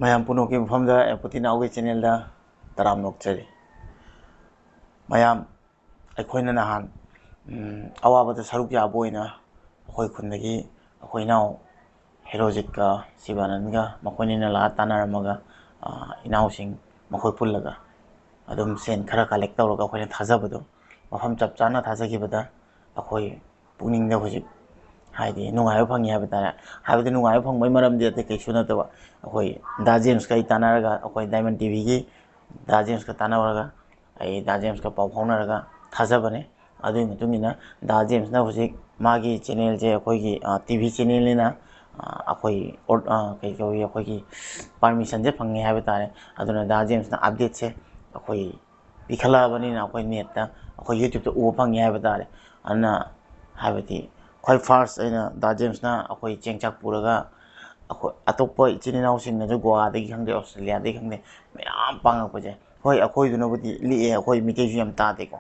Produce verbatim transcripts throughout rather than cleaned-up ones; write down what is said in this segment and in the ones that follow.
ꯃꯌꯥꯝ ꯄꯨꯝꯅꯃꯛꯀꯤ ꯃꯐꯝꯗ ꯑꯦꯄꯨꯇꯤ ꯅꯥꯎꯒꯤ ꯆꯦꯅꯦꯜꯗ ꯇꯔꯥꯝꯅ ꯑꯣꯛꯆꯔꯤ꯫ ꯃꯌꯥꯝ, ꯑꯩꯈꯣꯏꯅ ꯅꯍꯥꯟ, ꯎꯝ, ꯑꯋꯥꯕꯗ ꯁꯔꯨꯛ ꯌꯥꯕ ꯑꯣꯏꯅ ꯑꯩꯈꯣꯏ ꯈꯨꯟꯗꯒꯤ ꯑꯩꯈꯣꯏ ꯏꯅꯥꯎ ꯍꯦꯔꯣꯖꯤꯠꯀ ꯁꯤꯕꯥꯅꯟꯒ ꯃꯈꯣꯏꯅꯤꯅ ꯂꯥꯛꯑ ꯇꯥꯟꯅꯔꯝꯃꯒ, ꯑ, ꯏꯅꯥꯎꯁꯤꯡ ꯃꯈꯣꯏ ꯄꯨꯜꯂꯒ ꯑꯗꯨꯝ ꯁꯦꯟ ꯈꯔ ꯀꯂꯦꯛ ꯇꯧꯔꯒ ꯑꯩꯈꯣꯏꯅ ꯊꯥꯖꯕꯗꯣ ꯃꯐꯝ ꯆꯞ ꯆꯥꯅ ꯊꯥꯖꯈꯤꯕꯗ ꯑꯩꯈꯣꯏ ꯄꯨꯛꯅꯤꯡꯗ ꯍꯧꯖꯤꯛ ꯍꯥꯏꯗꯤ ꯅꯨꯡꯉꯥꯏꯕ ꯐꯪꯉꯤ ꯍꯥꯏꯕ ꯇꯥꯔꯦ꯫ ꯍꯥꯏꯕꯗꯤ ꯅꯨꯡꯉꯥꯏꯕ ꯐꯪꯕꯒꯤ ꯃꯔꯝꯗꯤ ꯑꯇꯩ ꯀꯩꯁꯨ ꯅꯠꯇꯕ, ꯑꯩꯈꯣꯏ ꯗꯥ ꯖꯦꯝꯁꯀ ꯑꯩ ꯇꯥꯟꯅꯔꯒ, ꯑꯩꯈꯣꯏ ꯗꯥꯏꯃꯟ ꯇꯤ ꯚꯤꯒꯤ ꯗꯥ ꯖꯦꯝꯁꯀ ꯇꯥꯟꯅꯔꯒ, ꯑꯩ ꯗꯥ ꯖꯦꯝꯁꯀ ꯄꯥꯎ ꯐꯥꯎꯅꯔꯒ ꯊꯥꯖꯕꯅꯦ꯫ ꯑꯗꯨꯒꯤ ꯃꯇꯨꯡ ꯏꯟꯅ ꯗꯥ ꯖꯦꯝꯁꯅ ꯍꯧꯖꯤꯛ ꯃꯥꯒꯤ ꯆꯦꯅꯦꯜꯁꯦ ꯑꯩꯈꯣꯏꯒꯤ, ꯑ, ꯇꯤ ꯚꯤ ꯆꯦꯅꯦꯜꯅꯤꯅ, ꯑ, ꯑꯩꯈꯣꯏ ꯑꯣꯔ-, ꯑ, ꯀꯩ ꯀꯧꯏ, ꯑꯩꯈꯣꯏꯒꯤ ꯄꯥꯔꯃꯤꯁꯟꯁꯦ ꯐꯪꯉꯦ ꯍꯥꯏꯕ ꯇꯥꯔꯦ꯫ ꯑꯗꯨꯅ ꯗꯥ ꯖꯦꯝꯁꯅ ꯑꯞꯗꯦꯠꯁꯦ ꯑꯩꯈꯣꯏ ꯄꯤꯈꯠꯂꯛꯑꯕꯅꯤꯅ ꯑꯩꯈꯣꯏ ꯅꯦꯠꯇ, ꯑꯩꯈꯣꯏ ꯌꯨꯇ꯭ꯌꯨꯕꯇ ꯎꯕ ꯐꯪꯉꯦ ꯍꯥꯏꯕ ꯇꯥꯔꯦ꯫ ꯑꯗꯨꯅ ꯍꯥꯏꯕꯗꯤ ꯈ꯭ꯋꯥꯏ ꯐꯥꯔꯁ ꯑꯩꯅ ꯗꯥ ꯖꯦꯝꯁꯅ ꯑꯩꯈꯣꯏ ꯆꯦꯡ ꯆꯥꯛ ꯄꯨꯔꯒ ꯑꯩꯈꯣꯏ ꯑꯇꯣꯞꯄ ꯏꯆꯤꯟ ꯏꯅꯥꯎꯁꯤꯡꯅꯁꯨ ꯒꯣꯋꯥꯗꯒꯤ ꯈꯪꯗꯦ, ꯑꯣꯁꯇ꯭ꯔꯦꯂꯤꯌꯥꯗꯒꯤ ꯈꯪꯗꯦ, ꯃꯌꯥꯝ ꯄꯥꯡꯉꯛꯄꯁꯦ꯫ ꯍꯣꯏ, ꯑꯩꯈꯣꯏꯗꯨꯅꯕꯨꯗꯤ ꯂꯤꯛꯑꯦ, ꯑꯩꯈꯣꯏ ꯃꯤꯇꯩꯁꯨ ꯌꯥꯝ ꯇꯥꯗꯦꯀꯣ꯫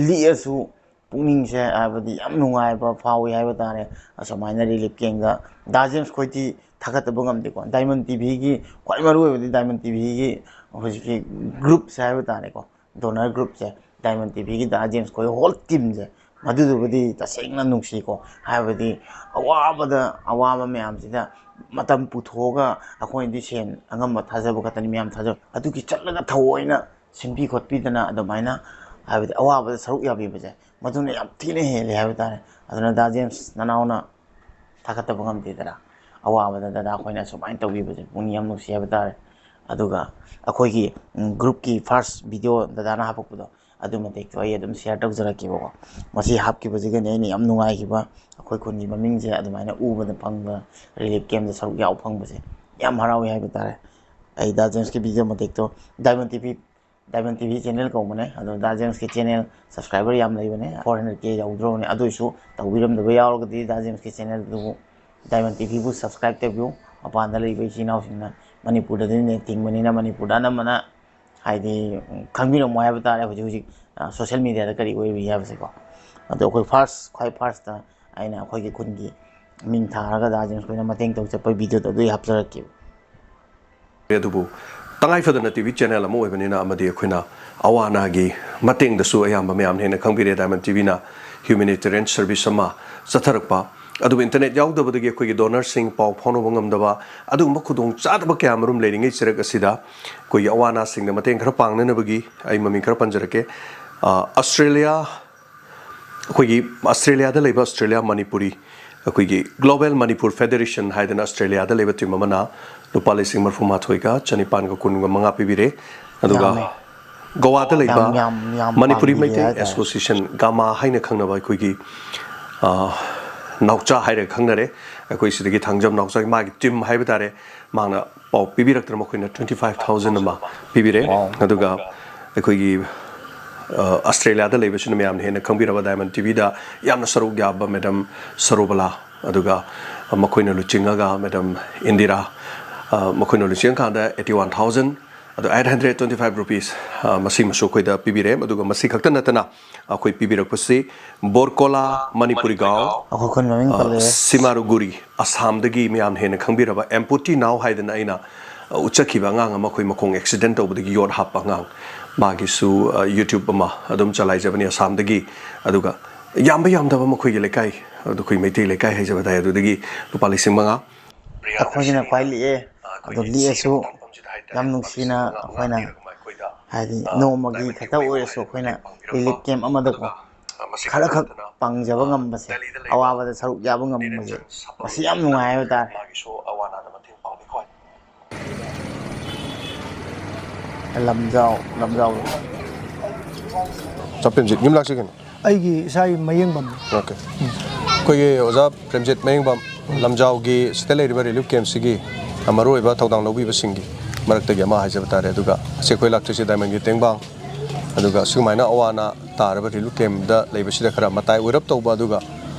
ꯂꯤꯛꯑꯁꯨ ꯄꯨꯛꯅꯤꯡꯁꯦ ꯍꯥꯏꯕꯗꯤ ꯌꯥꯝ ꯅꯨꯡꯉꯥꯏꯕ ꯐꯥꯎꯏ ꯍꯥꯏꯕ ꯇꯥꯔꯦ꯫ ꯑꯁꯨꯃꯥꯏꯅ ꯔꯤꯂꯤꯐ ꯀꯦꯝꯗ ꯗꯥ ꯖꯦꯝꯁ ꯈꯣꯏꯗꯤ ꯊꯥꯒꯠꯇꯕ ꯉꯝꯗꯦꯀꯣ꯫ ꯗꯥꯏꯃꯟ ꯇꯤ ꯚꯤꯒꯤ ꯈ꯭ꯋꯥꯏ ꯃꯔꯨ ꯑꯣꯏꯕꯗꯤ ꯗꯥꯏꯃꯟ ꯇꯤ ꯚꯤꯒꯤ ꯍꯧꯖꯤꯛꯀꯤ ꯒ꯭ꯔꯨꯞꯁꯦ ꯍꯥꯏꯕ ꯇꯥꯔꯦꯀꯣ, ꯗꯣꯅꯔ ꯒ꯭ꯔꯨꯞꯁꯦ, ꯗꯥꯏꯃꯟ ꯇꯤ ꯚꯤꯒꯤ ꯗꯥ ꯖꯦꯝꯁ ꯈꯣꯏ ꯍꯣꯜ ꯇꯤꯝꯁꯦ, ꯃꯗꯨꯗꯨꯕꯨꯗꯤ ꯇꯁꯦꯡꯅ ꯅꯨꯡꯁꯤꯀꯣ꯫ ꯍꯥꯏꯕꯗꯤ ꯑꯋꯥꯕꯗ, ꯑꯋꯥꯕ ꯃꯌꯥꯝꯁꯤꯗ ꯃꯇꯝ ꯄꯨꯊꯣꯛꯑꯒ, ꯑꯩꯈꯣꯏꯅꯗꯤ ꯁꯦꯟ ꯑꯉꯝꯕ ꯊꯥꯖꯕ ꯈꯛꯇꯅꯤ, ꯃꯌꯥꯝ ꯊꯥꯖꯕ, ꯑꯗꯨꯒꯤ ꯆꯠꯂꯒ ꯊꯑꯣꯏꯅ ꯁꯤꯟꯕꯤ ꯈꯣꯠꯄꯤꯗꯅ ꯑꯗꯨꯃꯥꯏꯅ, ꯍꯥꯏꯕꯗꯤ ꯑꯋꯥꯕꯗ ꯁꯔꯨꯛ ꯌꯥꯕꯤꯕꯁꯦ, ꯃꯗꯨꯅ ꯌꯥꯝ ꯊꯤꯅ ꯍꯦꯜꯂꯦ ꯍꯥꯏꯕ ꯇꯥꯔꯦ꯫ ꯑꯗꯨꯅ ꯗꯥ ꯖꯦꯝꯁ ꯅꯅꯥꯎꯅ ꯊꯥꯒꯠꯇꯕ ꯉꯝꯗꯦꯗꯅ꯫ ꯑꯋꯥꯕꯗ ꯗꯗꯥ ꯑꯩꯈꯣꯏꯅ ꯁꯨꯃꯥꯏꯅ ꯇꯧꯕꯤꯕꯁꯦ ꯄꯨꯛꯅꯤꯡ ꯌꯥꯝ ꯅꯨꯡꯁꯤ ꯍꯥꯏꯕ ꯇꯥꯔꯦ꯫ ꯑꯗꯨꯒ ꯑꯩꯈꯣꯏꯒꯤ, ꯎꯝ, ꯒ꯭ꯔꯨꯞꯀꯤ ꯐꯥꯔꯁ ꯚꯤꯗꯤꯑꯣ ꯗꯗꯥꯅ ꯍꯥꯞꯄꯛꯄꯗꯣ, ꯑꯗꯨ ꯃꯇꯦꯛꯇꯣ ꯑꯩ ꯑꯗꯨꯝ ꯁꯤꯌꯔ ꯇꯧꯖꯔꯛꯀꯦꯕꯀꯣ꯫ ꯃꯁꯤ ꯍꯥꯞꯈꯤꯕꯁꯤꯒꯅꯦ ꯑꯩꯅ ꯌꯥꯝ ꯅꯨꯡꯉꯥꯏꯈꯤꯕ, ꯑꯩꯈꯣꯏ ꯈꯨꯟꯒꯤ ꯃꯃꯤꯡꯁꯦ ꯑꯗꯨꯃꯥꯏꯅ ꯎꯕꯗ ꯐꯪꯕ, ꯔꯤꯂꯤꯐ ꯀꯦꯝꯗ ꯁꯔꯨꯛ ꯌꯥꯎꯕ ꯐꯪꯕꯁꯦ ꯌꯥꯝ ꯍꯔꯥꯎꯏ ꯍꯥꯏꯕ ꯇꯥꯔꯦ꯫ ꯑꯩ ꯗꯥ ꯖꯦꯝꯁꯀꯤ ꯚꯤꯗꯤꯑꯣ ꯃꯇꯦꯛꯇꯣ Diamond T V Diamond T V channel ꯀꯧꯕꯅꯦ꯫ ꯑꯗꯣ ꯗꯥ ꯖꯦꯝꯁꯀꯤ ꯆꯦꯅꯦꯜ ꯁꯕꯁꯀ꯭ꯔꯥꯏꯕꯔ ꯌꯥꯝ ꯂꯩꯕꯅꯦ, ꯐꯣꯔ ꯍꯟꯗ꯭ꯔꯦꯗ ꯀꯦ ꯌꯧꯗ꯭ꯔꯕꯅꯦ꯫ ꯑꯗꯨ ꯑꯣꯏꯁꯨ ꯇꯧꯕꯤꯔꯝꯗꯕ ꯌꯥꯎꯔꯒꯗꯤ ꯗꯥ ꯖꯦꯝꯁꯀꯤ ꯆꯦꯅꯦꯜꯗꯨꯕꯨ ꯗꯥꯏꯃꯟ ꯇꯤ ꯚꯤꯕꯨ ꯁꯕꯁꯀ꯭ꯔꯥꯏꯕ ꯇꯧꯕꯤꯌꯨ꯫ ꯃꯄꯥꯟꯗ ꯂꯩꯕ ꯏꯆꯤꯜ ꯏꯅꯥꯎꯁꯤꯡꯅ ꯃꯅꯤꯄꯨꯔꯗꯗꯤ ꯅꯦꯠ ꯊꯤꯡꯕꯅꯤꯅ ꯃꯅꯤꯄꯨꯔꯗ ꯑꯅꯝꯕꯅ ꯍꯥꯏꯗꯤ ꯈꯪꯕꯤꯔꯝꯃꯣꯏ ꯍꯥꯏꯕ ꯇꯥꯔꯦ, ꯍꯧꯖꯤꯛ ꯍꯧꯖꯤꯛ ꯁꯣꯁꯦꯜ ꯃꯦꯗꯤꯌꯥꯗ ꯀꯔꯤ ꯑꯣꯏꯔꯤ ꯍꯥꯏꯕꯁꯦꯀꯣ꯫ ꯑꯗꯣ ꯑꯩꯈꯣꯏ ꯐꯥꯔꯁ ꯈ꯭ꯋꯥꯏ ꯐꯥꯔꯁꯇ ꯑꯩꯅ ꯑꯩꯈꯣꯏꯒꯤ ꯈꯨꯟꯒꯤ ꯃꯤꯡ ꯊꯥꯔꯒ ꯗꯥ ꯖꯦꯝꯁ ꯈꯣꯏꯅ ꯃꯇꯦꯡ ꯇꯧ ꯆꯠꯄꯒꯤ ꯚꯤꯗꯤꯑꯣꯗꯣ ꯑꯗꯨ ꯑꯩ ꯍꯥꯞꯆꯔꯛꯀꯦꯕ꯫ ꯑꯗꯨꯕꯨ ꯇꯉꯥꯏ ꯐꯗꯅ ꯇꯤꯚꯤ ꯆꯦꯅꯦꯜ ꯑꯃ ꯑꯣꯏꯕꯅꯤꯅ ꯑꯃꯗꯤ ꯑꯩꯈꯣꯏꯅ ꯑꯋꯥ ꯑꯅꯥꯒꯤ ꯃꯇꯦꯡꯗꯁꯨ ꯑꯌꯥꯝꯕ ꯃꯌꯥꯝꯅ ꯍꯦꯟꯅ ꯈꯪꯕꯤꯔꯦ꯫ ꯗꯥꯏꯃꯟ ꯇꯤꯚꯤꯅ ꯍ꯭ꯌꯨꯃꯦꯅꯤꯇꯦꯔꯤꯌꯟ ꯁꯔꯚꯤꯁ ꯑꯃ ꯆꯠꯊꯔꯛꯄ, ꯑꯗꯨꯕꯨ ꯏꯟꯇꯔꯅꯦꯠ ꯌꯥꯎꯗꯕꯗꯒꯤ ꯑꯩꯈꯣꯏꯒꯤ ꯗꯣꯅꯔꯁꯤꯡ ꯄꯥꯎ ꯐꯥꯎꯅꯕ ꯉꯝꯗꯕ, ꯑꯗꯨꯒꯨꯝꯕ ꯈꯨꯗꯣꯡꯆꯥꯗꯕ ꯀꯌꯥ ꯃꯔꯨꯝ ꯂꯩꯔꯤꯉꯩ ꯆꯔꯛ ꯑꯁꯤꯗ ꯑꯩꯈꯣꯏꯒꯤ ꯑꯋꯥ ꯑꯅꯥꯁꯤꯡꯗ ꯃꯇꯦꯡ ꯈꯔ ꯄꯥꯡꯅꯅꯕꯒꯤ ꯑꯩ ꯃꯃꯤꯡ ꯈꯔ ꯄꯟꯖꯔꯛꯀꯦ꯫ ꯑ, ꯑꯁꯇ꯭ꯔꯦꯂꯤꯌꯥ ꯑꯩꯈꯣꯏꯒꯤ ꯑꯁꯇ꯭ꯔꯦꯂꯤꯌꯥꯗ ꯂꯩꯕ ꯑꯁꯇ꯭ꯔꯦꯂꯤꯌꯥ ꯃꯅꯤꯄꯨꯔꯤ, ꯑꯩꯈꯣꯏꯒꯤ ꯒ꯭ꯂꯣꯕꯦꯜ ꯃꯅꯤꯄꯨꯔ ꯐꯦꯗꯦꯔꯦꯁꯟ ꯍꯥꯏꯗꯅ ꯑꯁꯇ꯭ꯔꯦꯂꯤꯌꯥꯗ ꯂꯩꯕ ꯇꯤꯝ ꯑꯃꯅ ꯂꯨꯄꯥ ꯂꯤꯁꯤꯡ ꯃꯔꯤꯐꯨ ꯃꯥꯊꯣꯏꯒ ꯆꯅꯤꯄꯥꯟꯒ ꯀꯨꯟꯒ ꯃꯉꯥ ꯄꯤꯕꯤꯔꯦ꯫ ꯑꯗꯨꯒ ꯌꯥꯝꯃꯦ꯫ ꯒꯣꯋꯥꯗ ꯂꯩꯕ ꯌꯥꯝ, ꯌꯥꯝ, ꯌꯥꯝ ꯃꯅꯤꯄꯨꯔꯤ ꯄꯥꯝꯕꯤꯔꯦ ꯃꯩꯇꯩ ꯍꯥꯏꯇꯥꯔꯦ꯫ ꯑꯦꯁꯣꯁꯤꯌꯦꯁꯟ, ꯒꯥꯃꯥ ꯍꯥꯏꯅ ꯈꯪꯅꯕ ꯑꯩꯈꯣꯏꯒꯤ, ꯑ, ꯅꯥꯎꯆꯥ ꯍꯥꯏꯔꯒ ꯈꯪꯅꯔꯦ꯫ ꯑꯩꯈꯣꯏ ꯁꯤꯗꯒꯤ ꯊꯥꯡꯖꯝ ꯅꯥꯎꯆꯥꯒꯤ ꯃꯥꯒꯤ ꯇꯤꯝ ꯍꯥꯏꯕ ꯇꯥꯔꯦ, ꯃꯥꯅ ꯄꯥꯎ ꯄꯤꯕꯤꯔꯛꯇꯅ ꯃꯈꯣꯏꯅ twenty five thousand ꯑꯃ ꯄꯤꯕꯤꯔꯦ꯫ Wow. ꯑꯗꯨꯒ ꯑꯩꯈꯣꯏꯒꯤ, ꯑ, ꯑꯁꯇ꯭ꯔꯦꯂꯤꯌꯥꯗ ꯂꯩꯕꯁꯤꯅ ꯃꯌꯥꯝꯅ ꯍꯦꯟꯅ ꯈꯪꯕꯤꯔꯕ ꯗꯥꯏꯃꯟ ꯇꯤꯚꯤꯗ ꯌꯥꯝꯅ ꯁꯔꯨꯛ ꯌꯥꯕ ꯃꯦꯗꯥꯝ ꯁꯔꯣꯕꯂꯥ, ꯑꯗꯨꯒ ꯃꯈꯣꯏꯅ ꯂꯨꯆꯤꯡꯉꯒ ꯃꯦꯗꯥꯝ ꯏꯟꯗꯤꯔꯥ, ꯑ, ꯃꯈꯣꯏꯅ ꯂꯨꯆꯤꯡꯉꯀꯥꯟꯗ eighty one thousand, ꯑꯗꯣ eight hundred twenty five rupees, ꯑ, ꯃꯁꯤꯃꯁꯨ ꯑꯩꯈꯣꯏꯗ ꯄꯤꯕꯤꯔꯦ꯫ ꯑꯗꯨꯒ ꯃꯁꯤ ꯈꯛꯇ ꯅꯠꯇꯅ ꯑꯩꯈꯣꯏ ꯄꯤꯕꯤꯔꯛꯄꯁꯤ ꯕꯣꯔꯀꯣꯂꯥ ꯃꯅꯤꯄꯨꯔꯤ ꯒꯥꯎ, ꯑꯩꯈꯣꯏ ꯈꯨꯟ ꯃꯃꯤꯡ ꯑ, ꯄꯜꯂꯛꯑꯦ꯫ ꯁꯤꯃꯥꯔꯨꯒꯨꯔꯤ, ꯑꯁꯥꯝꯗꯒꯤ ꯃꯌꯥꯝꯅ ꯍꯦꯟꯅ ꯈꯪꯕꯤꯔꯕ ꯑꯦꯝꯄꯨꯇꯤ ꯅꯥꯎ ꯍꯥꯏꯗꯅ ꯑꯩꯅ, ꯑ, ꯎꯠꯆꯈꯤꯕ ꯑꯉꯥꯡ ꯑꯃ, ꯑꯩꯈꯣꯏ ꯃꯈꯣꯡ ꯑꯦꯛꯁꯤꯗꯦꯟ ꯇꯧꯕꯗꯒꯤ ꯌꯣꯠ ꯍꯥꯞꯄ ꯑꯉꯥꯡ, ꯃꯥꯒꯤꯁꯨ, ꯑ, YouTube ꯑꯃ ꯑꯗꯨꯝ ꯆꯂꯥꯏꯖꯕꯅꯤ ꯑꯁꯥꯝꯗꯒꯤ꯫ ꯑꯗꯨꯒ ꯌꯥꯝꯕ ꯌꯥꯝꯗꯕ ꯃꯈꯣꯏꯒꯤ ꯂꯩꯀꯥꯏ, ꯑꯗꯨ ꯑꯩꯈꯣꯏ ꯃꯩꯇꯩ ꯂꯩꯀꯥꯏ ꯍꯥꯏꯖꯕ ꯇꯥꯏ, ꯑꯗꯨꯗꯒꯤ ꯂꯨꯄꯥ ꯂꯤꯁꯤꯡ ꯃꯉꯥ꯫ ꯑꯩꯈꯣꯏꯒꯤꯅ ꯈ꯭ꯋꯥꯏ ꯂꯤꯛꯑꯦ꯫ ꯑꯗꯣ ꯂꯤꯛꯑꯁꯨ ꯌꯥꯝ ꯅꯨꯡꯁꯤꯅ ꯑꯩꯈꯣꯏꯅ ꯍꯥꯏꯗꯤ ꯅꯣꯡꯃꯒꯤ ꯈꯛꯇ ꯑꯣꯏꯔꯁꯨ ꯑꯩꯈꯣꯏꯅ ꯔꯤꯂꯤꯐ ꯀꯦꯝꯞ ꯑꯃꯗꯀꯣ ꯈꯔꯈꯛ ꯄꯥꯡꯖꯕ ꯉꯝꯕꯁꯦ, ꯑꯋꯥꯕꯗ ꯁꯔꯨꯛ ꯌꯥꯕ ꯉꯝꯕꯁꯦ, ꯃꯁꯤ ꯌꯥꯝ ꯅꯨꯡꯉꯥꯏ ꯍꯥꯏꯕ ꯇꯥꯔꯦ꯫ ꯂꯝꯖꯥꯎ, ꯂꯝꯖꯥꯎ꯫ ꯆꯞꯄꯦꯟꯁꯤ ꯌꯨꯝ ꯂꯥꯛꯆꯒꯅꯤ꯫ ꯑꯩꯒꯤ ꯏꯁꯥꯒꯤ ꯃꯌꯦꯡꯐꯝ꯫ ꯑꯣꯀꯦ꯫ ꯑꯩꯈꯣꯏꯒꯤ ꯑꯣꯖꯥ ꯄ꯭ꯔꯦꯝꯖꯤꯠ ꯃꯌꯦꯡꯕꯝ, ꯂꯝꯖꯥꯎꯒꯤ ꯁꯤꯗ ꯂꯩꯔꯤꯕ ꯔꯤꯂꯤꯐ ꯀꯦꯝꯞꯁꯤꯒꯤ ꯃꯔꯨꯑꯣꯏꯕ ꯊꯧꯗꯥꯡ ꯂꯧꯕꯤꯕꯁꯤꯡꯒꯤ ꯃꯔꯛꯇꯒꯤ ꯑꯃ ꯍꯥꯏꯖꯕ ꯇꯥꯔꯦ꯫ ꯑꯗꯨꯒ ꯉꯁꯤ ꯑꯩꯈꯣꯏ ꯂꯥꯛꯇꯣꯏꯁꯤ ꯗꯥꯏꯃꯟꯒꯤ ꯇꯦꯡꯕꯥꯡ, ꯑꯗꯨꯒ ꯁꯨꯃꯥꯏꯅ ꯑꯋꯥ ꯑꯅꯥ ꯇꯥꯔꯕ ꯔꯤꯂꯤꯐ ꯀꯦꯝꯞꯇ ꯂꯩꯕꯁꯤꯗ ꯈꯔ ꯃꯇꯥꯏ ꯑꯣꯏꯔꯞ ꯇꯧꯕ, ꯑꯗꯨꯒ,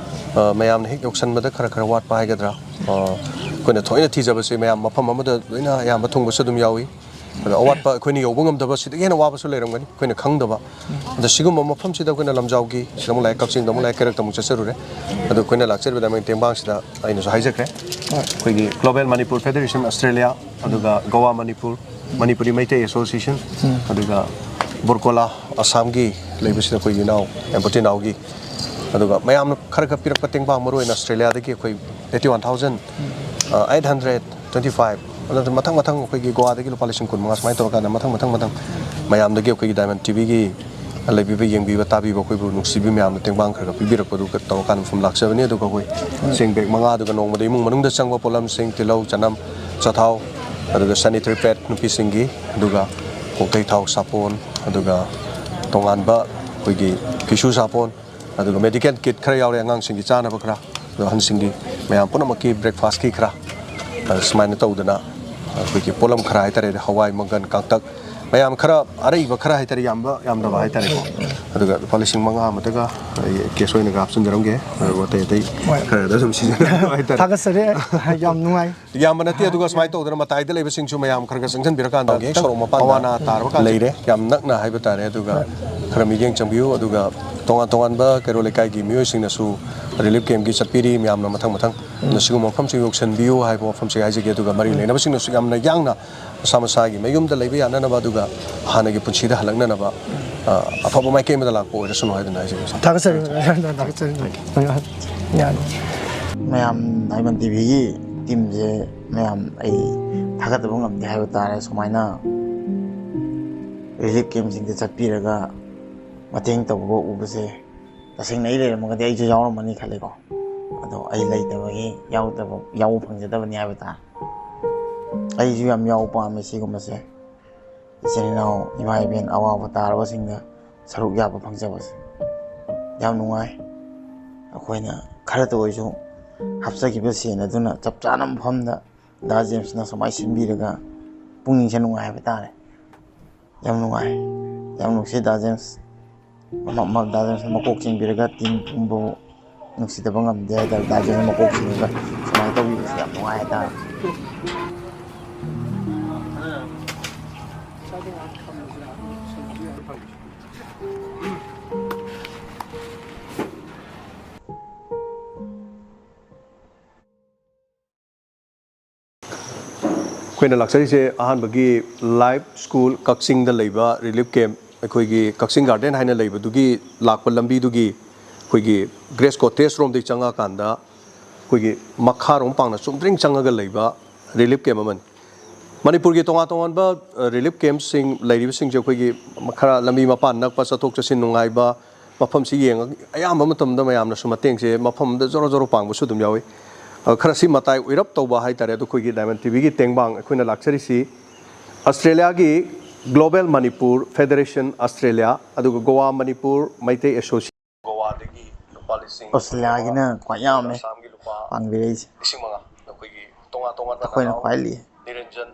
ꯑ, ꯃꯌꯥꯝꯅ ꯍꯦꯛ ꯌꯧꯁꯟꯕꯗ ꯈꯔ ꯈꯔ ꯋꯥꯠꯄ ꯍꯥꯏꯒꯗ꯭ꯔꯥ, ꯑ, ꯑꯩꯈꯣꯏꯅ ꯊꯣꯏꯅ ꯊꯤꯖꯕꯁꯦ ꯃꯌꯥꯝ ꯃꯐꯝ ꯑꯃꯗ ꯂꯣꯏꯅ ꯑꯌꯥꯝꯕ ꯊꯨꯡꯕꯁꯨ ꯑꯗꯨꯝ ꯌꯥꯎꯏ꯫ ꯑꯗꯣ ꯑꯋꯥꯠꯄ ꯑꯩꯈꯣꯏꯅ ꯌꯧꯕ ꯉꯝꯗꯕ ꯁꯤꯗꯒꯤ ꯍꯦꯟꯅ ꯋꯥꯕꯁꯨ ꯂꯩꯔꯝꯒꯅꯤ ꯑꯩꯈꯣꯏꯅ ꯈꯪꯗꯕ꯫ ꯑꯗꯣ ꯁꯤꯒꯨꯝꯕ ꯃꯐꯝꯁꯤꯗ ꯑꯩꯈꯣꯏꯅ ꯂꯝꯖꯥꯎꯒꯤ, ꯁꯤꯗ ꯑꯃꯨꯛ ꯂꯥꯛꯑꯦ, ꯀꯛꯆꯤꯡꯗ ꯑꯃꯨꯛ ꯂꯥꯛꯑꯦ, ꯀꯩꯔꯛꯇ ꯑꯃꯨꯛ ꯆꯠꯆꯔꯨꯔꯦ꯫ ꯑꯗꯣ ꯑꯩꯈꯣꯏꯅ ꯂꯥꯛꯆꯔꯤꯕ ꯗꯥꯏꯃꯟ ꯇꯦꯡꯕꯥꯡꯁꯤꯗ ꯑꯩꯅꯁꯨ ꯍꯥꯏꯖꯈ꯭ꯔꯦ, ꯑꯩꯈꯣꯏꯒꯤ Global Manipur Federation Australia, ꯑꯗꯨꯒ ꯒꯣꯋꯥ ꯃꯅꯤꯄꯨꯔ, ꯃꯅꯤꯄꯨꯔꯤ ꯃꯩꯇꯩ ꯑꯦꯁꯣꯁꯤꯌꯦꯁꯟ, ꯑꯗꯨꯒ ꯕꯣꯔꯀꯣꯂꯥ ꯑꯁꯥꯝꯒꯤ ꯂꯩꯕꯁꯤꯗ ꯑꯩꯈꯣꯏꯒꯤ ꯏꯅꯥꯎ ꯑꯦꯝꯄꯣꯇꯤ ꯏꯅꯥꯎꯒꯤ, ꯑꯗꯨꯒ ꯃꯌꯥꯝꯅ ꯈꯔ ꯈꯔ ꯄꯤꯔꯛꯄ ꯇꯦꯡꯕꯥꯡ, ꯃꯔꯨꯑꯣꯏꯅ ꯑꯣꯁꯇ꯭ꯔꯦꯂꯤꯌꯥꯗꯒꯤ ꯑꯩꯈꯣꯏ eighty one thousand, eight hundred twenty five, ꯑꯗꯨꯅ ꯃꯊꯪ ꯃꯊꯪ ꯑꯩꯈꯣꯏꯒꯤ ꯒꯣꯋꯥꯗꯒꯤ ꯂꯨꯄꯥ ꯂꯤꯁꯤꯡ ꯀꯨꯟ ꯃꯉꯥ ꯁꯨꯃꯥꯏꯅ ꯇꯧꯔꯀꯥꯟꯗ ꯃꯊꯪ ꯃꯊꯪ ꯃꯊꯪ ꯃꯌꯥꯝꯗꯒꯤ ꯑꯩꯈꯣꯏꯒꯤ ꯗꯥꯏꯃꯟ ꯇꯤꯚꯤꯒꯤ ꯂꯩꯕꯤꯕ, ꯌꯦꯡꯕꯤꯕ, ꯇꯥꯕꯤꯕ ꯑꯩꯈꯣꯏꯕꯨ ꯅꯨꯡꯁꯤꯕꯤ ꯃꯌꯥꯝꯅ ꯇꯦꯡꯕꯥꯡ ꯈꯔ ꯈꯔ ꯄꯤꯕꯤꯔꯛꯄꯗꯨ ꯇꯧꯔꯀꯥꯟꯗ ꯃꯐꯝ ꯂꯥꯛꯆꯕꯅꯤ꯫ ꯑꯗꯨꯒ ꯑꯩꯈꯣꯏ ꯆꯦꯡ ꯕꯦꯛ ꯃꯉꯥ, ꯑꯗꯨꯒ ꯅꯣꯡꯃꯗ ꯏꯃꯨꯡ ꯃꯅꯨꯡꯗ ꯆꯪꯕ ꯄꯣꯠꯂꯝꯁꯤꯡ, ꯇꯤꯜꯍꯧ, ꯆꯅꯝ, ꯆꯊꯥꯎ, ꯑꯗꯨꯒ ꯁꯦꯅꯤꯇꯔꯤ ꯄꯦꯗ ꯅꯨꯄꯤꯁꯤꯡꯒꯤ, ꯑꯗꯨꯒ ꯀꯣꯛꯇꯩ ꯊꯥꯎ ꯁꯥꯄꯣꯟ, ꯑꯗꯨꯒ ꯇꯣꯉꯥꯟꯕ ꯑꯩꯈꯣꯏꯒꯤ ꯐꯤꯁꯨ ꯁꯥꯄꯣꯟ, ꯑꯗꯨꯒ ꯃꯦꯗꯤꯀꯦꯜ ꯀꯤꯠ ꯈꯔ ꯌꯥꯎꯔꯦ, ꯑꯉꯥꯡꯁꯤꯡꯒꯤ ꯆꯥꯅꯕ ꯈꯔ, ꯑꯗꯣ ꯑꯍꯟꯁꯤꯡꯒꯤ ꯃꯌꯥꯝ ꯄꯨꯝꯅꯃꯛꯀꯤ ꯕ꯭ꯔꯦꯛꯐꯥꯁꯀꯤ ꯈꯔ, ꯑ, ꯁꯨꯃꯥꯏꯅ ꯇꯧꯗꯅ ꯑꯩꯈꯣꯏꯒꯤ ꯄꯣꯠꯂꯝ ꯈꯔ ꯍꯥꯏꯇꯥꯔꯦ, ꯍꯋꯥꯏ, ꯃꯪꯒꯟ, ꯀꯥꯡꯇꯛ, ꯃꯌꯥꯝ ꯈꯔ ꯑꯔꯩꯕ ꯈꯔ ꯍꯥꯏꯇꯥꯔꯦ, ꯌꯥꯝꯕ ꯌꯥꯝꯗꯕ ꯍꯥꯏꯇꯥꯔꯦꯀꯣ꯫ ꯑꯗꯨꯒ ꯂꯨꯄꯥ ꯂꯤꯁꯤꯡ ꯃꯉꯥ ꯑꯃꯗꯒ ꯑꯩ ꯀꯦꯁ ꯑꯣꯏꯅꯒ ꯍꯥꯞꯆꯤꯟꯖꯔꯝꯒꯦ꯫ ꯑꯗꯨꯒ ꯑꯇꯩ ꯑꯇꯩ ꯍꯣꯏ꯫ ꯈꯔꯗ ꯑꯗꯨꯝ ꯁꯤꯖꯤꯟꯅꯕ ꯍꯥꯏꯇꯥꯔꯦ꯫ ꯊꯥꯒꯠꯆꯔꯤ꯫ ꯌꯥꯝꯕ ꯅꯠꯇꯦ꯫ ꯑꯗꯨꯒ ꯁꯨꯃꯥꯏꯅ ꯇꯧꯗꯅ ꯃꯇꯥꯏꯗ ꯂꯩꯕꯁꯤꯡꯁꯨ ꯃꯌꯥꯝ ꯈꯔ ꯈꯔ ꯆꯪꯁꯤꯟꯕꯤꯔꯀꯥꯟꯗ, ꯍꯦꯛ ꯁꯣꯔꯣꯛ ꯃꯄꯥꯟꯗ ꯑꯋꯥ ꯑꯅꯥ ꯇꯥꯔꯕ ꯀꯥꯟꯗ ꯂꯩꯔꯦ꯫ ꯌꯥꯝ ꯅꯛꯅ ꯍꯥꯏꯕ ꯇꯥꯔꯦ꯫ ꯑꯗꯨꯒ ꯈꯔ ꯃꯤꯠꯌꯦꯡ ꯆꯪꯕꯤꯌꯨ꯫ ꯑꯗꯨꯒ ꯇꯣꯉꯥꯟ ꯇꯣꯉꯥꯟꯕ ꯀꯩꯔꯣꯜ ꯂꯩꯀꯥꯏꯒꯤ ꯃꯤꯑꯣꯏꯁꯤꯡꯅꯁꯨ ꯔꯤꯂꯤꯐ ꯀꯦꯝꯞꯀꯤ ꯆꯠꯄꯤꯔꯤ꯫ ꯃꯌꯥꯝꯅ ꯃꯊꯪ ꯃꯊꯪ ꯑꯗꯨꯅ ꯁꯤꯒꯨꯝꯕ ꯃꯐꯝꯁꯤꯡ ꯌꯧꯁꯤꯟꯕꯤꯌꯨ ꯍꯥꯏꯕ ꯋꯥꯐꯝꯁꯤ ꯍꯥꯏꯖꯒꯦ꯫ ꯑꯗꯨꯒ ꯃꯔꯤ ꯂꯩꯅꯕꯁꯤꯡꯅꯁꯨ ꯌꯥꯝꯅ ꯌꯥꯡꯅ ꯃꯁꯥ ꯃꯁꯥꯒꯤ ꯃꯌꯨꯝꯗ ꯂꯩꯕ ꯌꯥꯅꯅꯕ, ꯑꯗꯨꯒ ꯍꯥꯟꯅꯒꯤ ꯄꯨꯟꯁꯤꯗ ꯍꯜꯂꯛꯅꯅꯕ, ꯑ, ꯑꯐꯕ ꯃꯥꯏꯀꯩ ꯑꯃꯗ ꯂꯥꯛꯄ ꯑꯣꯏꯔꯁꯅꯨ ꯍꯥꯏꯗꯅ ꯍꯥꯏꯖꯒꯦ꯫ ꯊꯥꯒꯠꯆꯔꯤ, ꯊꯥꯒꯠꯆꯔꯤ꯫ ꯌꯥꯅꯤ꯫ ꯃꯌꯥꯝ ꯗꯥꯏꯃꯟ ꯇꯤꯚꯤꯒꯤ ꯇꯤꯝꯁꯦ ꯃꯌꯥꯝ ꯑꯩ ꯊꯥꯒꯠꯇꯕ ꯉꯝꯗꯦ ꯍꯥꯏꯕ ꯇꯥꯔꯦ꯫ ꯁꯨꯃꯥꯏꯅ ꯔꯤꯂꯤꯐ ꯀꯦꯝꯁꯤꯡꯗ ꯆꯠꯄꯤꯔꯒ ꯃꯇꯦꯡ ꯇꯧꯕ ꯎꯕꯁꯦ ꯇꯁꯦꯡꯅ ꯑꯩ ꯂꯩꯔꯝꯃꯒꯗꯤ ꯑꯩꯁꯨ ꯌꯥꯎꯔꯝꯃꯅꯤ ꯈꯜꯂꯦꯀꯣ꯫ ꯑꯗꯣ ꯑꯩ ꯂꯩꯇꯕꯒꯤ ꯌꯥꯎꯗꯕ, ꯌꯥꯎꯕ ꯐꯪꯖꯗꯕꯅꯤ ꯍꯥꯏꯕ ꯇꯥꯔꯦ꯫ ꯑꯩꯁꯨ ꯌꯥꯝ ꯌꯥꯎꯕ ꯄꯥꯝꯃꯦ ꯁꯤꯒꯨꯝꯕꯁꯦ꯫ ꯏꯆꯤꯟ ꯏꯅꯥꯎ, ꯏꯃꯥ ꯏꯕꯦꯟ ꯑꯋꯥꯕ ꯇꯥꯔꯕꯁꯤꯡꯗ ꯁꯔꯨꯛ ꯌꯥꯕ ꯐꯪꯖꯕꯁꯦ ꯌꯥꯝ ꯅꯨꯡꯉꯥꯏ꯫ ꯑꯩꯈꯣꯏꯅ ꯈꯔꯇ ꯑꯣꯏꯔꯁꯨ ꯍꯥꯞꯆꯈꯤꯕ ꯁꯦꯟ ꯑꯗꯨꯅ ꯆꯞ ꯆꯥꯅ ꯃꯐꯝꯗ ꯗꯥ ꯖꯦꯝꯁꯅ ꯁꯨꯃꯥꯏꯅ ꯁꯤꯟꯕꯤꯔꯒ ꯄꯨꯛꯅꯤꯡꯁꯦ ꯅꯨꯡꯉꯥꯏ ꯍꯥꯏꯕ ꯇꯥꯔꯦ꯫ ꯌꯥꯝ ꯅꯨꯡꯉꯥꯏ꯫ ꯌꯥꯝ ꯅꯨꯡꯁꯤ ꯗꯥ ꯖꯦꯝꯁ꯫ ꯃ-, ꯃ-, ꯗꯥ ꯖꯦꯝꯁꯅ ꯃꯀꯣꯛ ꯆꯤꯡꯕꯤꯔꯒ ꯇꯤꯝ ꯄꯨꯝꯕꯕꯨ ꯅꯨꯡꯁꯤꯗꯕ ꯉꯝꯗꯦ ꯍꯥꯏꯇꯥꯔꯦ꯫ ꯗꯥ ꯖꯦꯝꯁꯅ ꯃꯀꯣꯛ ꯆꯤꯡꯉꯒ ꯁꯨꯃꯥꯏꯅ ꯂꯧꯕꯤꯕꯁꯦ ꯌꯥꯝ ꯅꯨꯡꯉꯥꯏ ꯍꯥꯏꯇꯥꯔꯦ꯫ ꯑꯩꯈꯣꯏꯅ ꯂꯥꯛꯆꯔꯤꯁꯦ ꯑꯍꯥꯟꯕꯒꯤ ꯂꯥꯏꯐ ꯁ꯭ꯀꯨꯜ ꯀꯛꯆꯤꯡꯗ ꯂꯩꯕ ꯔꯤꯂꯤꯐ ꯀꯦꯝꯞ, ꯑꯩꯈꯣꯏꯒꯤ ꯀꯛꯆꯤꯡ ꯒꯥꯔꯗꯦꯟ ꯍꯥꯏꯅ ꯂꯩꯕꯗꯨꯒꯤ ꯂꯥꯛꯄ ꯂꯝꯕꯤꯗꯨꯒꯤ ꯑꯩꯈꯣꯏꯒꯤ ꯒ꯭ꯔꯦꯁ ꯀꯣꯇꯦꯖ ꯔꯣꯝꯗꯒꯤ ꯆꯪꯉꯛꯑꯀꯥꯟꯗ ꯑꯩꯈꯣꯏꯒꯤ ꯃꯈꯥꯔꯣꯝ ꯄꯥꯡꯅ ꯆꯨꯝꯗ꯭ꯔꯤꯡ ꯆꯪꯉꯒ ꯂꯩꯕ ꯔꯤꯂꯤꯐ ꯀꯦꯝꯞ ꯑꯃꯅꯤ꯫ ꯃꯅꯤꯄꯨꯔꯒꯤ ꯇꯣꯉꯥꯟ ꯇꯣꯉꯥꯟꯕ, ꯑ, ꯔꯤꯂꯤꯐ ꯀꯦꯝꯞꯁꯤꯡ ꯂꯩꯔꯤꯕꯁꯤꯡꯁꯦ ꯑꯩꯈꯣꯏꯒꯤ ꯈꯔ ꯂꯝꯕꯤ ꯃꯄꯥꯟ ꯅꯛꯄ, ꯆꯠꯊꯣꯛ ꯆꯠꯁꯤꯟ ꯅꯨꯡꯉꯥꯏꯕ ꯃꯐꯝꯁꯤ ꯌꯦꯡꯉꯒ ꯑꯌꯥꯝꯕ ꯃꯇꯝꯗ ꯃꯌꯥꯝꯅꯁꯨ ꯃꯇꯦꯡꯁꯦ ꯃꯐꯝ ꯑꯃꯗ ꯖꯣꯔꯣ ꯖꯣꯔꯣ ꯄꯥꯡꯕꯁꯨ ꯑꯗꯨꯝ ꯌꯥꯎꯏ꯫ ꯑ, ꯈꯔ ꯁꯤ ꯃꯇꯥꯏ ꯑꯣꯏꯔꯞ ꯇꯧꯕ ꯍꯥꯏꯇꯥꯔꯦ꯫ ꯑꯗꯣ ꯑꯩꯈꯣꯏꯒꯤ ꯗꯥꯏꯃꯟ ꯇꯤꯚꯤꯒꯤ ꯇꯦꯡꯕꯥꯡ ꯑꯩꯈꯣꯏꯅ ꯂꯥꯛꯆꯔꯤꯁꯤ ꯑꯁꯇ꯭ꯔꯦꯂꯤꯌꯥꯒꯤ ꯒ꯭ꯂꯣꯕꯦꯜ ꯃꯅꯤꯄꯨꯔ ꯐꯦꯗꯔꯦꯁꯟ ꯑꯁꯇ꯭ꯔꯦꯂꯤꯌꯥ, ꯑꯗꯨꯒ ꯒꯣꯋꯥ ꯃꯅꯤꯄꯨꯔ ꯃꯩꯇꯩ ꯑꯦꯁꯣꯁꯤꯌꯦꯁꯟ, ꯒꯣꯋꯥꯗꯒꯤ ꯂꯨꯄꯥ ꯂꯤꯁꯤꯡ ꯑꯁꯇ꯭ꯔꯦꯂꯤꯌꯥꯒꯤꯅ ꯈ꯭ꯋꯥꯏ ꯌꯥꯝꯃꯦ ꯑꯁꯥꯝꯒꯤ ꯂꯨꯄꯥ ꯄꯥꯡꯕꯤꯔꯛꯏꯁꯦ꯫ ꯂꯤꯁꯤꯡ ꯃꯉꯥ꯫ ꯑꯩꯈꯣꯏꯒꯤ ꯇꯣꯉꯥꯟ ꯇꯣꯉꯥꯟꯕ ꯑꯩꯈꯣꯏꯅ ꯅꯅꯥꯎ ꯈ꯭ꯋꯥꯏ ꯂꯤꯛꯑꯦ꯫ ꯅꯤꯔꯟꯖꯟ,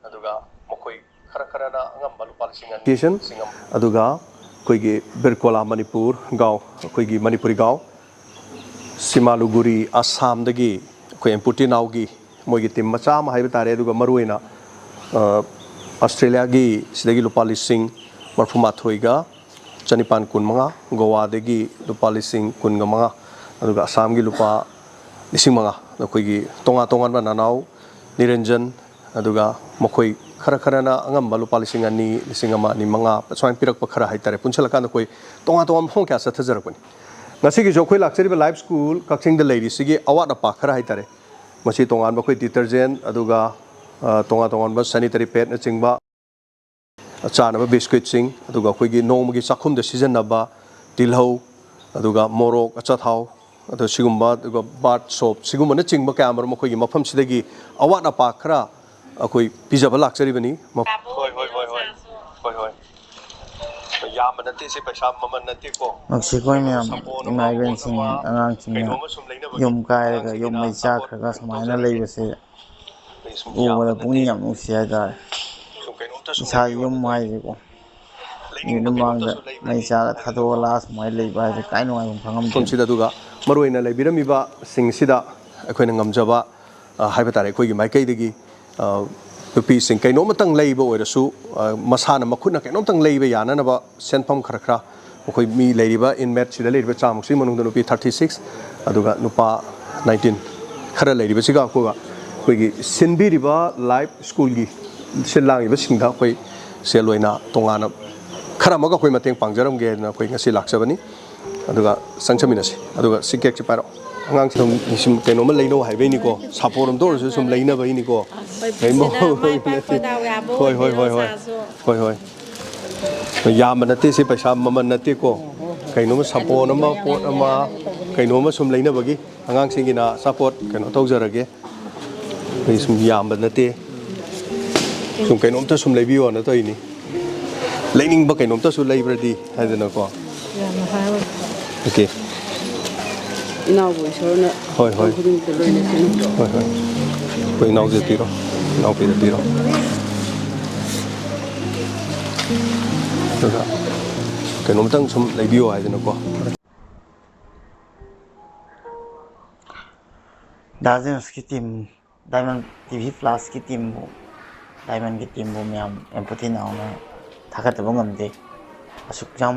ꯑꯗꯨꯒ ꯃꯈꯣꯏ ꯈꯔ ꯈꯔꯅ ꯑꯉꯝꯕ ꯂꯨꯄꯥ ꯂꯤꯁꯤꯡ ꯑꯅꯤ, ꯀꯤꯁꯟ, ꯂꯤꯁꯤꯡ ꯑꯃ꯫ ꯑꯗꯨꯒ ꯑꯩꯈꯣꯏꯒꯤ ꯕꯤꯔꯀꯣꯂꯥ ꯃꯅꯤꯄꯨꯔ ꯒꯥꯎ, ꯑꯩꯈꯣꯏꯒꯤ ꯃꯅꯤꯄꯨꯔꯤ ꯒꯥꯎ, ꯁꯤꯃꯥꯂꯨꯒꯨꯔꯤ ꯑꯁꯥꯝꯗꯒꯤ ꯑꯩꯈꯣꯏ ꯑꯦꯝꯄꯨꯇꯤ ꯅꯥꯎꯒꯤ ꯃꯣꯏꯒꯤ ꯇꯤꯝ ꯃꯆꯥ ꯑꯃ ꯍꯥꯏꯕ ꯇꯥꯔꯦ꯫ ꯑꯗꯨꯒ ꯃꯔꯨꯑꯣꯏꯅ, ꯑ, ꯑꯁꯇ꯭ꯔꯦꯂꯤꯌꯥꯒꯤ ꯁꯤꯗꯒꯤ ꯂꯨꯄꯥ ꯂꯤꯁꯤꯡ ꯃꯔꯐꯨ ꯃꯥꯊꯣꯏꯒ ꯆꯅꯤꯄꯥꯟ ꯀꯨꯟ ꯃꯉꯥ, ꯒꯣꯋꯥꯗꯒꯤ ꯂꯨꯄꯥ ꯂꯤꯁꯤꯡ ꯀꯨꯟꯒ ꯃꯉꯥ, ꯑꯗꯨꯒ ꯑꯁꯥꯝꯒꯤ ꯂꯨꯄꯥ ꯂꯤꯁꯤꯡ ꯃꯉꯥ꯫ ꯑꯩꯈꯣꯏꯒꯤ ꯇꯣꯉꯥꯟ ꯇꯣꯉꯥꯟꯕ ꯅꯅꯥꯎ ꯅꯤꯔꯟꯖꯟ, ꯑꯗꯨꯒ ꯃꯈꯣꯏ ꯈꯔ ꯈꯔꯅ ꯑꯉꯝꯕ ꯂꯨꯄꯥ ꯂꯤꯁꯤꯡ ꯑꯅꯤ, ꯂꯤꯁꯤꯡ ꯑꯃ, ꯑꯅꯤ, ꯃꯉꯥ ꯁꯨꯃꯥꯏꯅ ꯄꯤꯔꯛꯄ ꯈꯔ ꯍꯥꯏꯇꯥꯔꯦ꯫ ꯄꯨꯟꯁꯤꯜꯂꯀꯥꯟꯗ ꯑꯩꯈꯣꯏ ꯇꯣꯉꯥꯟ ꯇꯣꯉꯥꯟꯕ ꯃꯐꯝ ꯀꯌꯥ ꯆꯠꯊꯖꯔꯛꯄꯅꯤ꯫ ꯉꯁꯤꯒꯤꯁꯨ ꯑꯩꯈꯣꯏ ꯂꯥꯛꯆꯔꯤꯕ ꯂꯥꯏꯐ ꯁ꯭ꯀꯨꯜ ꯀꯛꯆꯤꯡꯗ ꯂꯩꯔꯤꯁꯤꯒꯤ ꯑꯋꯥꯠ ꯑꯄꯥ ꯈꯔ ꯍꯥꯏꯇꯥꯔꯦ꯫ ꯃꯁꯤ ꯇꯣꯉꯥꯟꯕ ꯑꯩꯈꯣꯏ ꯗꯤꯇꯔꯖꯦꯟ, ꯑꯗꯨꯒ, ꯑ, ꯇꯣꯉꯥꯟ ꯇꯣꯉꯥꯟꯕ ꯁꯦꯅꯤꯇꯔꯤ ꯄꯦꯗꯅꯆꯤꯡꯕ, ꯆꯥꯅꯕ ꯕꯤꯁꯀ꯭ꯋꯤꯠꯁꯤꯡ, ꯑꯗꯨꯒ ꯑꯩꯈꯣꯏꯒꯤ ꯅꯣꯡꯃꯒꯤ ꯆꯥꯛꯈꯨꯝꯗ ꯁꯤꯖꯤꯟꯅꯕ ꯇꯤꯜꯍꯧ, ꯑꯗꯨꯒ ꯃꯣꯔꯣꯛ, ꯑꯆꯥꯊꯥꯎ, ꯑꯗꯨ ꯁꯤꯒꯨꯝꯕ, ꯑꯗꯨꯒ ꯕꯥꯔ ꯁꯣꯞ ꯁꯤꯒꯨꯝꯕꯅꯆꯤꯡꯕ ꯀꯌꯥ ꯃꯔꯨꯝ ꯑꯩꯈꯣꯏꯒꯤ ꯃꯐꯝꯁꯤꯗꯒꯤ ꯑꯋꯥꯠ ꯑꯄꯥ ꯈꯔ ꯑꯩꯈꯣꯏ ꯄꯤꯖꯕ ꯂꯥꯛꯆꯔꯤꯕꯅꯤ꯫ ꯍꯣꯏ, ꯍꯣꯏ, ꯍꯣꯏ, ꯍꯣꯏ꯫ ꯍꯣꯏ, ꯍꯣꯏ꯫ ꯌꯥꯝꯕ ꯅꯠꯇꯦ, ꯁꯤ ꯄꯩꯁꯥ ꯃꯃꯜ ꯅꯠꯇꯦꯀꯣ꯫ ꯃꯁꯤ ꯑꯩꯈꯣꯏ ꯃꯌꯥꯝ ꯁꯥꯄꯣꯟ ꯑꯃ, ꯏꯃꯥ ꯏꯕꯦꯟꯁꯤꯡ, ꯄꯣꯠ ꯑꯃ, ꯑꯉꯥꯡꯁꯤꯡꯅ ꯀꯩꯅꯣꯝꯃ ꯁꯨꯝ ꯂꯩꯅꯕꯒꯤ ꯌꯨꯝ ꯀꯥꯏꯔꯒ, ꯑꯉꯥꯡꯁꯤꯡꯒꯤ ꯌꯨꯝ ꯃꯩ ꯅꯍꯥꯟ ꯁꯥꯄꯣꯟ ꯆꯥꯛꯈ꯭ꯔꯒ ꯁꯨꯃꯥꯏꯅ ꯇꯧꯖꯔꯛꯏ꯫ ꯂꯩꯕꯁꯦ ꯎꯕꯗ ꯄꯨꯛꯅꯤꯡ ꯌꯥꯝ ꯅꯨꯡꯁꯤ ꯍꯥꯏꯇꯥꯔꯦ꯫ ꯏꯁꯥꯒꯤ ꯌꯨꯝ ꯍꯥꯏꯁꯦꯀꯣ, ꯃꯤꯅꯤꯠ ꯃꯃꯥꯡꯗ ꯃꯩ ꯆꯥꯒ ꯊꯥꯗꯣꯛꯑ ꯂꯥꯛꯑ ꯁꯨꯃꯥꯏꯅ ꯂꯩꯕ ꯍꯥꯏꯁꯦ ꯀꯥꯏ ꯅꯨꯡꯉꯥꯏꯐꯝ ꯈꯪꯉꯝꯗꯦ꯫ ꯃꯐꯝꯁꯤꯗ, ꯑꯗꯨꯒ ꯃꯔꯨꯑꯣꯏꯅ ꯂꯩꯕꯤꯔꯝꯃꯤꯕꯁꯤꯡꯁꯤꯗ ꯑꯩꯈꯣꯏꯅ ꯉꯝꯖꯕ, ꯑ, ꯍꯥꯏꯕ ꯇꯥꯔꯦ, ꯑꯩꯈꯣꯏꯒꯤ ꯃꯥꯏꯀꯩꯗꯒꯤ, ꯑ, ꯅꯨꯄꯤꯁꯤꯡ ꯀꯩꯅꯣꯝꯇꯪ ꯂꯩꯕ ꯑꯣꯏꯔꯁꯨ, ꯑ, ꯃꯁꯥꯅ ꯃꯈꯨꯠꯅ ꯀꯩꯅꯣꯝꯇꯪ ꯂꯩꯕ ꯌꯥꯅꯅꯕ ꯁꯦꯟꯐꯝ ꯈꯔ ꯈꯔ ꯑꯩꯈꯣꯏ ꯃꯤ ꯂꯩꯔꯤꯕ inmate ꯁꯤꯗ ꯂꯩꯔꯤꯕ ꯆꯥꯝꯃꯨꯛꯁꯤꯒꯤ ꯃꯅꯨꯡꯗ ꯅꯨꯄꯤ thirty six, ꯑꯗꯨꯒ ꯅꯨꯄꯥ nineteen ꯈꯔ ꯂꯩꯔꯤꯕꯁꯤꯒ ꯑꯩꯈꯣꯏꯒ ꯑꯩꯈꯣꯏꯒꯤ ꯁꯤꯟꯕꯤꯔꯤꯕ ꯂꯥꯏꯐ ꯁ꯭ꯀꯨꯜꯒꯤ ꯁꯤꯜ ꯂꯥꯡꯉꯤꯕꯁꯤꯡꯗ ꯑꯩꯈꯣꯏ ꯁꯦꯜ ꯑꯣꯏꯅ ꯇꯣꯉꯥꯟꯅ ꯈꯔ ꯑꯃꯒ ꯑꯩꯈꯣꯏ ꯃꯇꯦꯡ ꯄꯥꯡꯖꯔꯝꯒꯦ ꯍꯥꯏꯗꯅ ꯑꯩꯈꯣꯏ ꯉꯁꯤ ꯂꯥꯛꯆꯕꯅꯤ꯫ ꯑꯗꯨꯒ ꯆꯪꯖꯃꯤꯟꯅꯁꯤ꯫ ꯑꯗꯨꯒ ꯁꯤ ꯀꯦꯛꯁꯤ ꯄꯥꯏꯔꯛꯑꯣ꯫ ꯑꯉꯥꯡꯁꯤꯡ ꯁꯨꯝ ꯀꯩꯅꯣꯝꯃ ꯂꯩꯅꯧ ꯍꯥꯏꯕꯩꯅꯤꯀꯣ, ꯁꯥꯄꯣꯟ ꯑꯝꯇ ꯑꯣꯏꯔꯁꯨ ꯁꯨꯝ ꯂꯩꯅꯕꯩꯅꯤꯀꯣ꯫ ꯍꯣꯏ, ꯍꯣꯏ, ꯍꯣꯏ꯫ ꯌꯥꯝꯕ ꯅꯠꯇꯦ ꯁꯤ, ꯄꯩꯁꯥ ꯃꯃꯜ ꯅꯠꯇꯦꯀꯣ꯫ ꯀꯩꯅꯣꯝꯃ ꯁꯥꯄꯣꯟ ꯑꯃ, ꯄꯣꯠ ꯑꯃ, ꯀꯩꯅꯣꯝꯃ ꯁꯨꯝ ꯂꯩꯅꯕꯒꯤ꯫ ꯑꯉꯥꯡꯁꯤꯡꯒꯤꯅ ꯑꯆꯥꯄꯣꯠ ꯀꯩꯅꯣ ꯇꯧꯖꯔꯒꯦ꯫ ꯑꯩ ꯁꯨꯝ ꯌꯥꯝꯕ ꯅꯠꯇꯦ꯫ ꯁꯨꯝ ꯀꯩꯅꯣꯝꯇ ꯁꯨꯝ ꯂꯩꯕꯤꯌꯣꯅ ꯇꯧꯔꯤꯅꯤ꯫ ꯂꯩꯅꯤꯡꯕ ꯀꯩꯅꯣꯝꯇꯁꯨ ꯂꯩꯕ꯭ꯔꯗꯤ ꯍꯥꯏꯗꯅꯀꯣ꯫ ꯌꯥꯝꯅ ꯍꯥꯏꯔꯣꯏ꯫ ꯑꯣꯀꯦ꯫ ꯏꯅꯥꯎꯕꯨ ꯏꯁꯣꯔꯅ ꯍꯣꯏ, ꯍꯣꯏ꯫ ꯇꯧ ꯈꯨꯗꯤꯡꯃꯛꯇ ꯂꯣꯏꯅ ꯁꯤꯅꯤ꯫ ꯍꯣꯏ, ꯍꯣꯏ꯫ ꯑꯩꯈꯣꯏ ꯏꯅꯥꯎꯁꯦ ꯄꯤꯔꯣ꯫ ꯏꯅꯥꯎꯄꯤꯗ ꯄꯤꯔꯣ꯫ ꯑꯗꯨꯒ ꯀꯩꯅꯣꯝꯇꯪ ꯁꯨꯝ ꯂꯩꯕꯤꯌꯣ ꯍꯥꯏꯗꯅꯀꯣ꯫ ꯗꯥ ꯖꯦꯝꯁꯀꯤ ꯇꯤꯝ, ꯗꯥꯏꯃꯟ ꯇꯤ ꯚꯤ ꯄ꯭ꯂꯁꯀꯤ ꯇꯤꯝꯕꯨ, ꯗꯥꯏꯃꯟꯒꯤ ꯇꯤꯝꯕꯨ ꯃꯌꯥꯝ ꯑꯦꯝꯄꯊꯤ ꯅꯥꯎꯅ ꯊꯥꯒꯠꯇꯕ ꯉꯝꯗꯦ꯫ ꯑꯁꯨꯛ ꯌꯥꯝ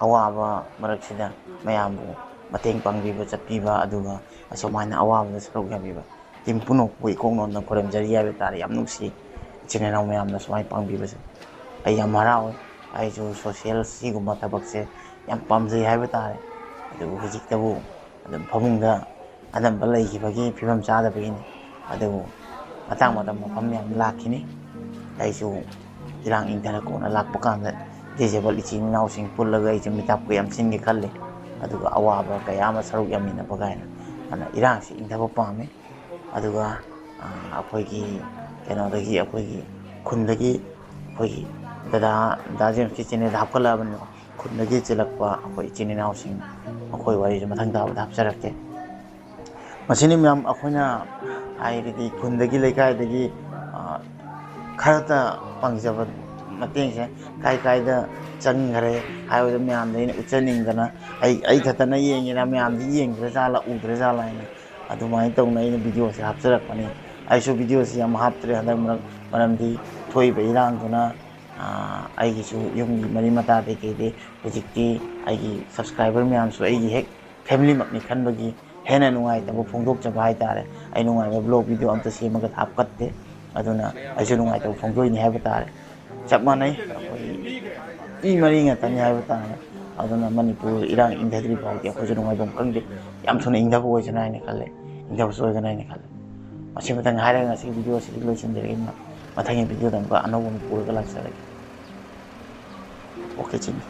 ꯑꯋꯥꯕ ꯃꯔꯛꯁꯤꯗ ꯃꯌꯥꯝꯕꯨ ꯃꯇꯦꯡ ꯄꯥꯡꯕꯤꯕ ꯆꯠꯄꯤꯕ, ꯑꯗꯨꯒ ꯑꯁꯨꯃꯥꯏꯅ ꯑꯋꯥꯕꯗ ꯁꯔꯨꯛ ꯌꯥꯕꯤꯕ ꯇꯤꯝ ꯄꯨꯝꯅꯃꯛꯄꯨ ꯏꯀꯣꯛ ꯅꯣꯟꯗ ꯈꯨꯔꯨꯝꯖꯔꯤ ꯍꯥꯏꯕ ꯇꯥꯔꯦ꯫ ꯌꯥꯝ ꯅꯨꯡꯁꯤ ꯏꯆꯤꯟ ꯏꯅꯥꯎ ꯃꯌꯥꯝꯅ ꯁꯨꯃꯥꯏꯅ ꯄꯥꯡꯕꯤꯕꯁꯦ꯫ ꯑꯩ ꯌꯥꯝ ꯍꯔꯥꯎꯋꯦ꯫ ꯑꯩꯁꯨ ꯁꯣꯁꯤꯌꯦꯜ ꯁꯤꯒꯨꯝꯕ ꯊꯕꯛꯁꯦ ꯌꯥꯝ ꯄꯥꯝꯖꯩ ꯍꯥꯏꯕ ꯇꯥꯔꯦ꯫ ꯑꯗꯨꯕꯨ ꯍꯧꯖꯤꯛꯇꯕꯨ ꯑꯗꯨꯝ ꯐꯃꯨꯡꯗ ꯑꯅꯝꯕ ꯂꯩꯈꯤꯕꯒꯤ ꯐꯤꯕꯝ ꯆꯥꯗꯕꯒꯤꯅꯤ꯫ ꯑꯗꯨꯕꯨ ꯃꯇꯥꯡ ꯃꯇꯝ ꯃꯐꯝ ꯌꯥꯝ ꯂꯥꯛꯈꯤꯅꯤ꯫ ꯑꯩꯁꯨ ꯏꯔꯥꯡ ꯏꯪꯊꯔ ꯀꯣꯟꯅ ꯂꯥꯛꯄ ꯀꯥꯟꯗ ꯗꯤꯖꯦꯕꯜ ꯏꯆꯤꯟ ꯏꯅꯥꯎꯁꯤꯡ ꯄꯨꯜꯂꯒ ꯑꯩꯁꯨ ꯃꯤꯇꯥꯞꯀ ꯌꯥꯝ ꯁꯤꯟꯒꯦ ꯈꯜꯂꯤ꯫ ꯑꯗꯨꯒ ꯑꯋꯥꯕ ꯀꯌꯥ ꯑꯃ ꯁꯔꯨꯛ ꯌꯥꯃꯤꯟꯅꯕ ꯀꯥꯏꯅ꯫ ꯑꯗꯨꯅ ꯏꯔꯥꯡꯁꯤ ꯏꯪꯊꯕ ꯄꯥꯝꯃꯤ꯫ ꯑꯗꯨꯒ, ꯑ, ꯑꯩꯈꯣꯏꯒꯤ ꯀꯩꯅꯣꯗꯒꯤ, ꯑꯩꯈꯣꯏꯒꯤ ꯈꯨꯟꯗꯒꯤ ꯑꯩꯈꯣꯏꯒꯤ ꯗꯗꯥ, ꯗꯥ ꯖꯦꯝꯁꯀꯤ ꯆꯦꯅꯦꯜꯗ ꯍꯥꯞꯀꯠꯂꯛꯑꯕꯅꯤꯅ, ꯈꯨꯟꯗꯒꯤ ꯆꯦꯜꯂꯛꯄ ꯑꯩꯈꯣꯏ ꯏꯆꯤꯟ ꯏꯅꯥꯎꯁꯤꯡ, ꯃꯈꯣꯏ ꯋꯥꯔꯤꯁꯨ ꯃꯊꯪ ꯇꯥꯕꯗ ꯍꯥꯞꯆꯔꯛꯀꯦ꯫ ꯃꯁꯤꯅꯤ ꯃꯌꯥꯝ ꯑꯩꯈꯣꯏꯅ ꯍꯥꯏꯕꯗꯤ ꯈꯨꯟꯗꯒꯤ, ꯂꯩꯀꯥꯏꯗꯒꯤ, ꯑ, ꯈꯔꯇ ꯄꯥꯡꯖꯕ ꯃꯇꯦꯡꯁꯦ ꯀꯥꯏ ꯀꯥꯏꯗ ꯆꯪꯈ꯭ꯔꯦ ꯍꯥꯏꯕꯗꯨ ꯃꯌꯥꯝꯗ ꯑꯩꯅ ꯎꯠꯆꯅꯤꯡꯗꯅ, ꯑꯩ, ꯑꯩ ꯈꯛꯇꯅ ꯌꯦꯡꯉꯤꯔꯥ, ꯃꯌꯥꯝꯗꯤ ꯌꯦꯡꯗ꯭ꯔꯖꯥꯠꯂ, ꯎꯗ꯭ꯔꯖꯥꯠꯂ ꯍꯥꯏꯅ ꯑꯗꯨꯃꯥꯏꯅ ꯇꯧꯅ ꯑꯩꯅ ꯚꯤꯗꯤꯑꯣꯁꯦ ꯍꯥꯞꯆꯔꯛꯄꯅꯤ꯫ ꯑꯩꯁꯨ ꯚꯤꯗꯤꯑꯣꯁꯤ ꯌꯥꯝ ꯍꯥꯞꯇ꯭ꯔꯦ ꯍꯟꯗꯛ ꯃꯔꯛ, ꯃꯔꯝꯗꯤ ꯊꯣꯛꯏꯕ ꯏꯔꯥꯡꯗꯨꯅ, ꯑꯥ, ꯑꯩꯒꯤꯁꯨ ꯌꯨꯝꯒꯤ ꯃꯔꯤ ꯃꯇꯥꯗꯩ ꯀꯩꯗꯩ ꯍꯧꯖꯤꯛꯇꯤ ꯑꯩꯒꯤ subscriber ꯃꯌꯥꯝꯁꯨ ꯑꯩꯒꯤ ꯍꯦꯛ familyꯃꯛꯅꯤ ꯈꯟꯕꯒꯤ ꯍꯦꯟꯅ ꯅꯨꯡꯉꯥꯏꯇꯕ ꯐꯣꯡꯗꯣꯛꯆꯕ ꯍꯥꯏꯇꯥꯔꯦ꯫ ꯑꯩ ꯅꯨꯡꯉꯥꯏꯕ vlog video ꯑꯝꯇ ꯁꯦꯝꯃꯒ ꯍꯥꯞꯀꯠꯇꯦ, ꯑꯗꯨꯅ ꯑꯩꯁꯨ ꯅꯨꯡꯉꯥꯏꯇꯕ ꯐꯣꯡꯗꯣꯛꯏꯅꯤ ꯍꯥꯏꯕ ꯇꯥꯔꯦ꯫ ꯆꯞ ꯃꯥꯟꯅꯩ, ꯑꯩꯈꯣꯏ ꯏ ꯃꯔꯤ ꯉꯥꯛꯇꯅꯤ ꯍꯥꯏꯕ ꯇꯥꯔꯦ꯫ ꯑꯗꯨꯅ ꯃꯅꯤꯄꯨꯔ ꯏꯔꯥꯡ ꯏꯪꯊꯗ꯭ꯔꯤ ꯐꯥꯎꯗꯤ ꯑꯩꯈꯣꯏꯁꯨ ꯅꯨꯡꯉꯥꯏꯐꯝ ꯈꯪꯗꯦ꯫ ꯌꯥꯝ ꯊꯨꯅ ꯏꯪꯊꯕ ꯑꯣꯏꯁꯅꯨ ꯍꯥꯏꯅ ꯈꯜꯂꯦ, ꯏꯪꯊꯕꯁꯨ ꯑꯣꯏꯒꯅꯤ ꯍꯥꯏꯅ ꯈꯜꯂꯦ꯫ ꯃꯁꯤꯃꯇꯪ ꯍꯥꯏꯔꯒ ꯉꯁꯤꯒꯤ video ꯑꯁꯤꯗꯤ ꯂꯣꯏꯁꯤꯟꯖꯔꯒꯦ꯫ ꯃꯊꯪꯒꯤ videoꯗ ꯑꯃꯨꯛꯀ ꯑꯅꯧꯕ ꯑꯃ ꯄꯨꯔꯒ ꯂꯥꯛꯆꯔꯒꯦ꯫ Okay ꯆꯤꯡ꯫